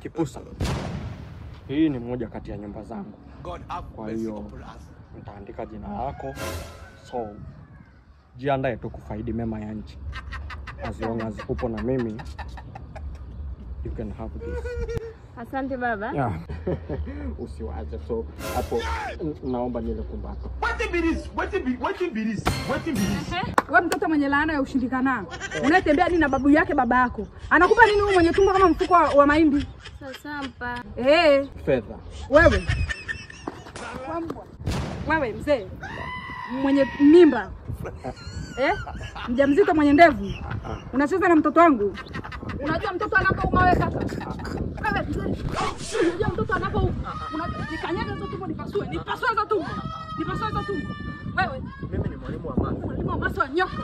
Kipusa. Hii ni moja kati ya nyumba zangu. Kwa hiyo nitaandika jina lako. So jiandae tu kufaidi mema ya nchi. As long as upo na mimi, you can have this. Asante baba. Yeah. Usiwaze. So hapo naomba nile kumbato. What be this? Wewe mtoto mwenye laana ya ushindikana. Unatembea nini na babu yake baba yako? Anakupa nini huyu mwenye tumbo kama mfuko wa mahindi? Sasampa. Eh, Fedha. wewe. Wewe mzee mwenye mimba. Eh? Mjamzito mwenye ndevu. Unacheza na mtoto wangu. Unajua mtoto anapouma wewe kaka. Wewe mzee. Unajua mtoto anapouma. Nikanyaga hizo tumbo nipasue. Nipasue hizo tumbo. Nipasue hizo tumbo. Wewe. Mimi ni mwalimu wa math. Mwalimu wa math wa nyoka.